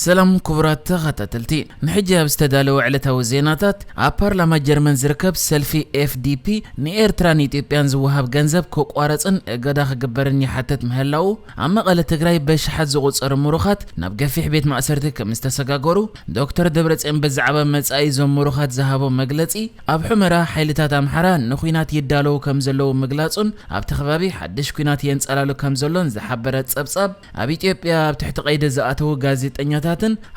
ሰላም ክቡራት ተኸታተልቲ፣ ንሕጂ ኣብ ዝተዳለወ ዕለታዊ ዜናታት፣ ኣብ ፓርላማ ጀርመን ዝርከብ ሰልፊ ኤፍዲፒ ንኤርትራን ኢትዮጵያን ዝወሃብ ገንዘብ ክቋረጽን እገዳ ክግበርን ይሓትት ምህላዉ፣ ኣብ መቐለ ትግራይ በሽሓት ዝቑጸሩ ምሩኻት ናብ ገፊሕ ቤት ማእሰርቲ ከም ዝተሰጋገሩ፣ ዶክተር ደብረጽዮን ብዛዕባ መጻኢ እዞም ምሩኻት ዝሃቦ መግለጺ፣ ኣብ ሑመራ ሓይልታት ኣምሓራ ንኹናት ይዳለዉ ከም ዘለዉ ምግላጹን ኣብቲ ከባቢ ሓድሽ ኲናት የንጸላሉ ከም ዘሎን ዝሓበረ ጸብጻብ፣ ኣብ ኢትዮጵያ ኣብ ትሕቲ ቀይዲ ዝኣተዉ ጋዜጠኛታትን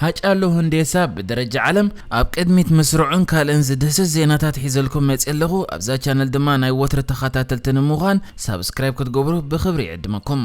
ሃጫሉ ሁንዴሳ ብደረጃ ዓለም ኣብ ቅድሚት ምስርዑን ካልእን ዝድህስስ ዜናታት ሒዘልኩም መጽየ ኣለኹ። ኣብዛ ቻነል ድማ ናይ ወትሪ ተኸታተልቲ ንምዃን ሳብስክራይብ ክትገብሩ ብኽብሪ ይዕድመኩም።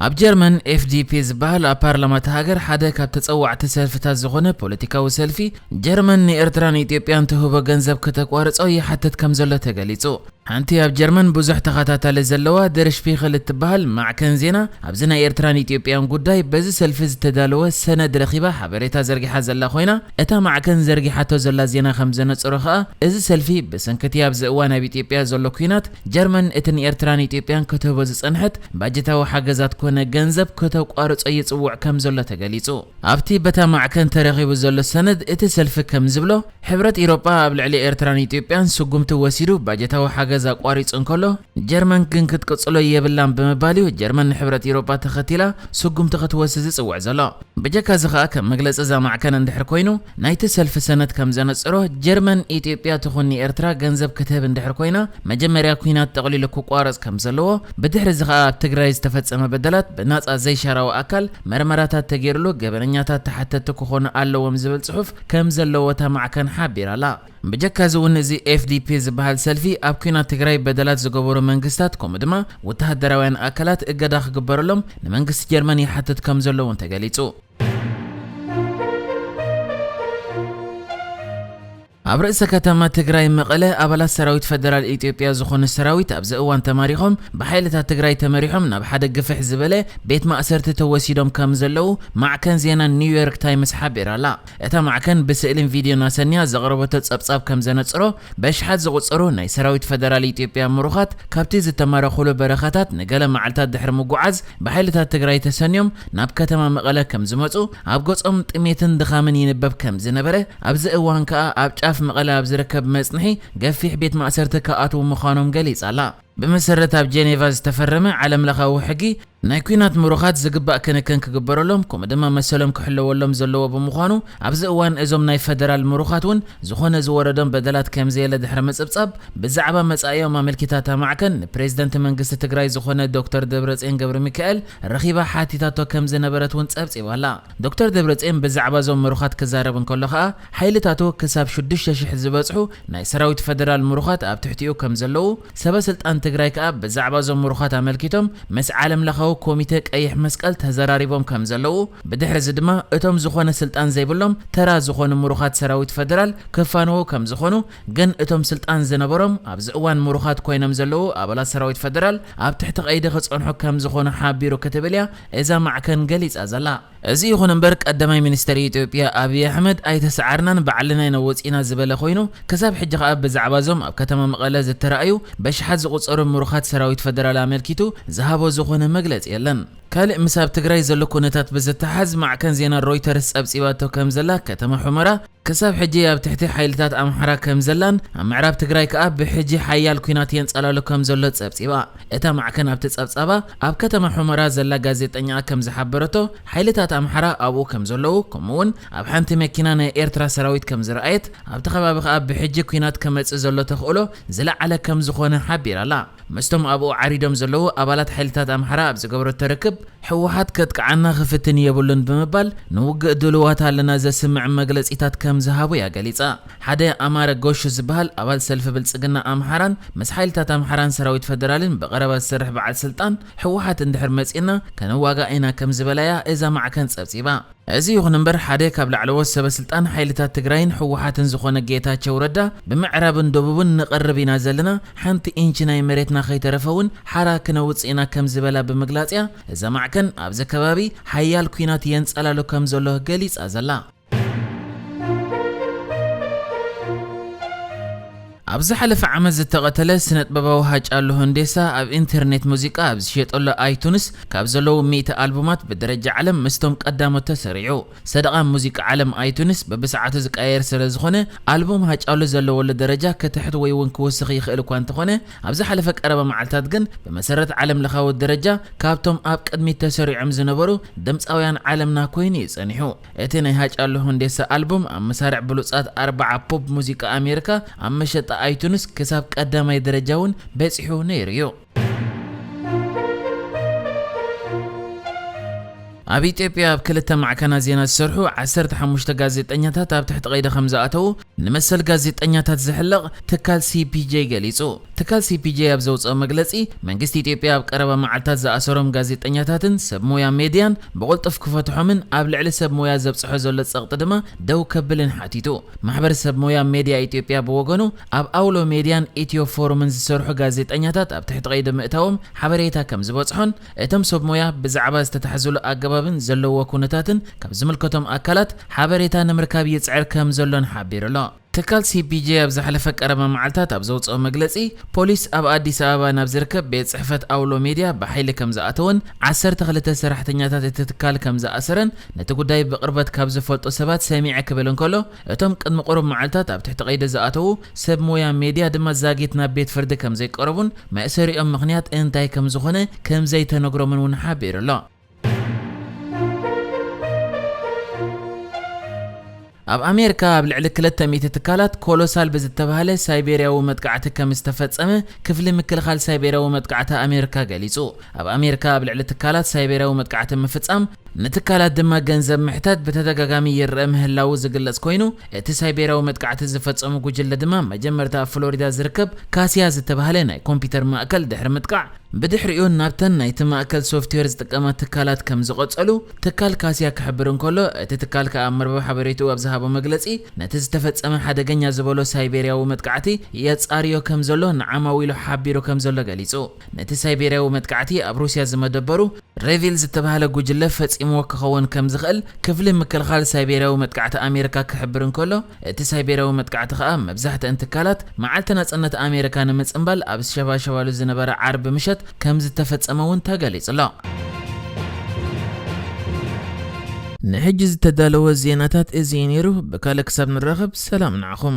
ኣብ ጀርመን ኤፍዲፒ ዝበሃል ኣብ ፓርላማ እታ ሃገር ሓደ ካብ ተጸዋዕቲ ሰልፍታት ዝኾነ ፖለቲካዊ ሰልፊ፣ ጀርመን ንኤርትራን ኢትዮጵያን ትህቦ ገንዘብ ከተቋርጾ ይሓትት ከም ዘሎ ተገሊጹ። ሓንቲ ኣብ ጀርመን ብዙሕ ተኸታታሊ ዘለዋ ደር ሽፒግል እትበሃል ማዕከን ዜና፣ ኣብዚ ናይ ኤርትራን ኢትዮጵያን ጉዳይ በዚ ሰልፊ ዝተዳለወ ሰነድ ረኺባ ሓበሬታ ዘርጊሓ ዘላ ኮይና፣ እታ ማዕከን ዘርጊሓቶ ዘላ ዜና ከም ዘነጽሮ ከኣ፣ እዚ ሰልፊ ብሰንኪ እቲ ኣብዚ እዋን ኣብ ኢትዮጵያ ዘሎ ኲናት፣ ጀርመን እቲ ንኤርትራን ኢትዮጵያን ክትህቦ ዝጸንሐት ባጀታዊ ሓገዛት ኮነ ገንዘብ ከተቋርጾ ይጽውዕ ከም ዘሎ ተገሊጹ። ኣብቲ በታ ማዕከን ተረኺቡ ዘሎ ሰነድ፣ እቲ ሰልፊ ከም ዝብሎ፣ ሕብረት ኢሮጳ ኣብ ልዕሊ ኤርትራን ኢትዮጵያን ስጉምቲ ወሲዱ ባጀታዊ ሓገዝ ኣቋሪጹ እንከሎ፣ ጀርመን ግን ክትቅጽሎ የብላን ብምባል እዩ ጀርመን ንሕብረት ኢሮጳ ተኸቲላ ስጉምቲ ክትወስድ ዝጽውዕ ዘሎ። ብጀካ እዚ ከኣ፣ ከም መግለጺ እዛ ማዕከን እንድሕር ኮይኑ፣ ናይቲ ሰልፊ ሰነድ ከም ዘነጽሮ፣ ጀርመን ኢትዮጵያ ትኹን ንኤርትራ ገንዘብ ክትህብ እንድሕር ኮይና፣ መጀመርያ ኲናት ጠቕሊሉ ክቋረጽ ከም ዘለዎ፣ ብድሕሪ እዚ ከኣ ኣብ ትግራይ ዝተፈጸመ በደላት ብናጻ ዘይሻራዊ ኣካል መርመራታት ተገይርሉ ገበነኛታት ተሓተቲ ክኾኑ ኣለዎም ዝብል ጽሑፍ ከም ዘለዎ እታ ማዕከን ሓቢራ ኣላ። ብጀካ እዚ እውን፣ እዚ ኤፍዲፒ ዝበሃል ሰልፊ ኣብ ኲናት ትግራይ በደላት ዝገበሩ መንግስታት ከምኡ ድማ ወተሃደራውያን ኣካላት እገዳ ክግበረሎም ንመንግስቲ ጀርመን ይሓትት ከም ዘሎ እውን ተገሊጹ። ኣብ ርእሰ ከተማ ትግራይ መቐለ፣ ኣባላት ሰራዊት ፈደራል ኢትዮጵያ ዝኾኑ ሰራዊት ኣብዚ እዋን ተማሪኾም፣ ብሓይልታት ትግራይ ተመሪሖም ናብ ሓደ ግፍሕ ዝበለ ቤት ማእሰርቲ ተወሲዶም ከም ዘለዉ ማዕከን ዜና ኒውዮርክ ታይምስ ሓቢራ ኣላ። እታ ማዕከን ብስእልን ቪድዮን ኣሰንያ ዘቕረበቶ ጸብጻብ ከም ዘነጽሮ፣ በሽሓት ዝቑጸሩ ናይ ሰራዊት ፈደራል ኢትዮጵያ ምሩኻት ካብቲ ዝተማረኹሉ በረኻታት ንገለ መዓልታት ድሕሪ ምጉዓዝ፣ ብሓይልታት ትግራይ ተሰንዮም ናብ ከተማ መቐለ ከም ዝመጹ፣ ኣብ ገጾም ጥሜትን ድኻምን ይንበብ ከም ዝነበረ፣ ኣብዚ እዋን ከኣ ኣብ ጫፍ መቐለ ኣብ ዝርከብ መጽንሒ ገፊሕ ቤት ማእሰርቲ ክኣትዉ ምዃኖም ገሊጻ ኣላ። ብመሰረት ኣብ ጀኔቫ ዝተፈረመ ዓለምለኻዊ ሕጊ፣ ናይ ኲናት ምሩኻት ዝግባእ ክንክን ክግበረሎም፣ ከምኡ ድማ መሰሎም ክሕለወሎም ዘለዎ ብምዃኑ፣ ኣብዚ እዋን እዞም ናይ ፈደራል ምሩኻት እውን ዝኾነ ዝወረዶም በደላት ከም ዘየለ ድሕሪ ምጽብጻብ፣ ብዛዕባ መጻኢኦም ኣመልኪታ እታ ማዕከን ንፕሬዝደንት መንግስቲ ትግራይ ዝኾነ ዶክተር ደብረጽዮን ገብረ ሚካኤል ረኺባ ሓቲታቶ ከም ዝነበረት እውን ጸብጺባ ኣላ። ዶክተር ደብረጽዮን ብዛዕባ እዞም ምሩኻት ክዛረብ እንከሎ ከኣ፣ ሓይልታቱ ክሳብ ሽዱሽተ ሽሕ ዝበጽሑ ናይ ሰራዊት ፈደራል ምሩኻት ኣብ ትሕቲኡ ከም ዘለዉ፣ ሰበ ስልጣን ትግራይ ከኣ ብዛዕባ እዞም ምሩኻት ኣመልኪቶም ምስ ዓለምለኻዊ ኮሚተ ቀይሕ መስቀል ተዘራሪቦም ከም ዘለዉ፣ ብድሕሪ እዚ ድማ እቶም ዝኾነ ስልጣን ዘይብሎም ተራ ዝኾኑ ምሩኻት ሰራዊት ፈደራል ክፋነዉ ከም ዝኾኑ፣ ግን እቶም ስልጣን ዝነበሮም ኣብዚ እዋን ምሩኻት ኮይኖም ዘለዉ ኣባላት ሰራዊት ፈደራል ኣብ ትሕቲ ቀይዲ ክጸንሑ ከም ዝኾኑ ሓቢሩ ክትብል እያ እዛ ማዕከን ገሊጻ ዘላ። እዚ ይኹን እምበር፣ ቀዳማይ ሚኒስተር ኢትዮጵያ ኣብይ ኣሕመድ ኣይተሰዓርናን ባዕልና ኢና ወጺና ዝበለ ኮይኑ፣ ክሳብ ሕጂ ከኣ ብዛዕባ እዞም ኣብ ከተማ መቐለ ዝተራእዩ በሽሓት ዝቑጸሩ ምሩኻት ሰራዊት ፈደራል ኣመልኪቱ ዝሃቦ ዝኾነ መግለጺ የለን። ካልእ ምስ ኣብ ትግራይ ዘሎ ኩነታት ብዝተሓዝ፣ ማዕከን ዜና ሮይተርስ ጸብጺባቶ ከም ዘላ፣ ከተማ ሑመራ ክሳብ ሕጂ ኣብ ትሕቲ ሓይልታት ኣምሓራ ከም ዘላን ኣብ ምዕራብ ትግራይ ከኣ ብሕጂ ሓያል ኲናት የንጸላሉ ከም ዘሎ ጸብጺባ። እታ ማዕከን ኣብቲ ጸብጻባ፣ ኣብ ከተማ ሑመራ ዘላ ጋዜጠኛ ከም ዝሓበረቶ፣ ሓይልታት ኣምሓራ ኣብኡ ከም ዘለዉ፣ ከምኡ'ውን ኣብ ሓንቲ መኪና ናይ ኤርትራ ሰራዊት ከም ዝረኣየት፣ ኣብቲ ከባቢ ከኣ ብሕጂ ኲናት ክመጽእ ዘሎ ተኽእሎ ዝለዓለ ከም ዝኾነ ሓቢራ ኣላ። ምስቶም ኣብኡ ዓሪዶም ዘለዉ ኣባላት ሓይልታት ኣምሓራ ኣብ ዝገበረቶ ርክብ፣ ህወሓት ከጥቅዓና ክፍትን የብሉን ብምባል፣ ንውግእ ድሉዋት ኣለና ዘስምዕ መግለጺታት ከም ዝሃቡ እያ ገሊጻ። ሓደ ኣማረ ጎሹ ዝበሃል ኣባል ሰልፊ ብልጽግና ኣምሓራን ምስ ሓይልታት ኣምሓራን ሰራዊት ፈደራልን ብቐረባ ዝሰርሕ በዓል ስልጣን፣ ህወሓት እንድሕር መጺእና ከነዋግኣ ኢና ከም ዝበላያ እዛ ማዕከን ጸብጺባ። እዚ ይኹን እምበር፣ ሓደ ካብ ላዕለዎት ሰበ ስልጣን ሓይልታት ትግራይን ህወሓትን ዝኾነ ጌታቸው ረዳ፣ ብምዕራብን ደቡብን ንቐርብ ኢና ዘለና፣ ሓንቲ ኢንች ናይ መሬትና ከይተረፈ እውን ሓራ ክነውጽእ ኢና ከም ዝበላ ብምግላጽ እያ እዛ ማዕከን ኣብዚ ከባቢ ሓያል ኲናት የንጸላሉ ከም ዘሎ ገሊጻ ዘላ። ኣብ ዝሓለፈ ዓመት ዝተቐተለ ስነጥበባዊ ሃጫሉ ሁንዴሳ ኣብ ኢንተርኔት ሙዚቃ ኣብ ዝሸጠሉ ኣይቱንስ ካብ ዘለዉ ሚእቲ ኣልቡማት ብደረጃ ዓለም ምስቶም ቀዳሞት ተሰሪዑ። ሰደቓ ሙዚቃ ዓለም ኣይቱንስ በብሰዓቱ ዝቀያየር ስለ ዝኾነ፣ ኣልቡም ሃጫሉ ዘለዎሉ ደረጃ ክትሕት ወይ እውን ክውስኽ ይኽእል እኳ እንተኾነ፣ ኣብ ዝሓለፈ ቀረባ መዓልታት ግን ብመሰረት ዓለም ለኻዊ ደረጃ ካብቶም ኣብ ቅድሚት ተሰሪዖም ዝነበሩ ድምፃውያን ዓለምና ኮይኑ እዩ ጸኒሑ። እቲ ናይ ሃጫሉ ሁንዴሳ ኣልቡም ኣብ መሳርዕ ብሉጻት ኣርባዓ ፖፕ ሙዚቃ ኣሜሪካ ኣብ መሸጣ ኣይቱንስ ክሳብ ቀዳማይ ደረጃ እውን በጺሑ ነይሩ እዩ። ኣብ ኢትዮጵያ ኣብ ክልተ ማዕከናት ዜና ዝሰርሑ ዓሰርተ ሓሙሽተ ጋዜጠኛታት ኣብ ትሕቲ ቀይዲ ከም ዝኣተዉ ንመሰል ጋዜጠኛታት ዝሕለቕ ትካል ሲ ፒ ጄ ገሊጹ። ትካል ሲ ፒ ጄ ኣብ ዘውፅኦ መግለጺ፣ መንግስቲ ኢትዮጵያ ኣብ ቀረባ መዓልታት ዝኣሰሮም ጋዜጠኛታትን ሰብ ሞያ ሜድያን ብቕልጡፍ ክፈትሖምን ኣብ ልዕሊ ሰብ ሞያ ዘብፅሖ ዘሎ ጸቕጢ ድማ ደው ከብልን ሓቲቱ። ማሕበር ሰብ ሞያ ሜድያ ኢትዮጵያ ብወገኑ፣ ኣብ ኣውሎ ሜድያን ኢትዮ ፎሩምን ዝሰርሑ ጋዜጠኛታት ኣብ ትሕቲ ቀይዲ ምእታዎም ሓበሬታ ከም ዝበፅሖን፣ እቶም ሰብ ሞያ ብዛዕባ ዝተታሕዝሉ ኣገባብን ዘለዎ ኩነታትን ካብ ዝምልከቶም ኣካላት ሓበሬታ ንምርካብ ይጽዕር ከም ዘሎን ሓቢሩ ኣሎ። ትካል ሲ ፒ ጄ ኣብ ዝሓለፈ ቀረባ መዓልታት ኣብ ዘውፅኦ መግለጺ፣ ፖሊስ ኣብ ኣዲስ ኣበባ ናብ ዝርከብ ቤት ጽሕፈት ኣውሎ ሜድያ ብሓይሊ ከም ዝኣተወን ዓሰርተ ክልተ ሰራሕተኛታት እቲ ትካል ከም ዝኣሰረን ነቲ ጉዳይ ብቕርበት ካብ ዝፈልጡ ሰባት ሰሚዐ ክብል እንከሎ፣ እቶም ቅድሚ ቁሩብ መዓልታት ኣብ ትሕቲ ቀይዲ ዝኣተዉ ሰብ ሞያ ሜድያ ድማ ዛጊት ናብ ቤት ፍርዲ ከም ዘይቀረቡን መእሰሪኦም ምኽንያት እንታይ ከም ዝኾነ ከም ዘይተነግሮምን እውን ሓቢሩ ኣሎ። ኣብ ኣሜሪካ ኣብ ልዕሊ ክልተ ሚእቲ ትካላት ኮሎሳል ብዝተባህለ ሳይቤርያዊ መጥቃዕቲ ከም ዝተፈጸመ ክፍሊ ምክልኻል ሳይቤርያዊ መጥቃዕቲ ኣሜሪካ ገሊጹ። ኣብ ኣሜሪካ ኣብ ልዕሊ ትካላት ሳይቤርያዊ መጥቃዕቲ ምፍጻም፣ ንትካላት ድማ ገንዘብ ምሕታት ብተደጋጋሚ ይረአ ምህላዉ ዝግለጽ ኮይኑ፣ እቲ ሳይቤርያዊ መጥቃዕቲ ዝፈጸሙ ጉጅለ ድማ መጀመርታ ኣብ ፍሎሪዳ ዝርከብ ካሲያ ዝተባህለ ናይ ኮምፒውተር ማእከል ድሕሪ ምጥቃዕ፣ ብድሕሪኡ ናብተን ናይቲ ማእከል ሶፍትዌር ዝጥቀማ ትካላት ከም ዝቐጸሉ ትካል ካሲያ ክሕብር እንከሎ፣ እቲ ትካል ከኣ ኣብ መርበብ ሓበሬትኡ ኣብ ዝሃቦ መግለጺ፣ ነቲ ዝተፈጸመ ሓደገኛ ዝበሎ ሳይቤርያዊ መጥቃዕቲ የጻርዮ ከም ዘሎ ንዓማዊሉ ሓቢሩ ከም ዘሎ ገሊጹ። ነቲ ሳይቤርያዊ መጥቃዕቲ ኣብ ሩስያ ዝመደበሩ ሬቪል ዝተባህለ ጉጅለ ፈጺምዎ ክኸውን ከም ዝኽእል ክፍሊ ምክልኻል ሳይቤርያዊ መጥቃዕቲ ኣሜሪካ ክሕብር እንከሎ፣ እቲ ሳይቤርያዊ መጥቃዕቲ ከኣ መብዛሕትአን ትካላት መዓልቲ ናጽነት ኣሜሪካ ንምጽንባል ኣብ ዝሸባሸባሉ ዝነበረ ዓርቢ ምሸት ከም ዝተፈጸመ እውን ተገሊጹ ኣሎ። ንሕጂ ዝተዳለወ ዜናታት እዚ እዩ ነይሩ። ብካልእ ክሳብ ንራኸብ ሰላም ንዓኹም።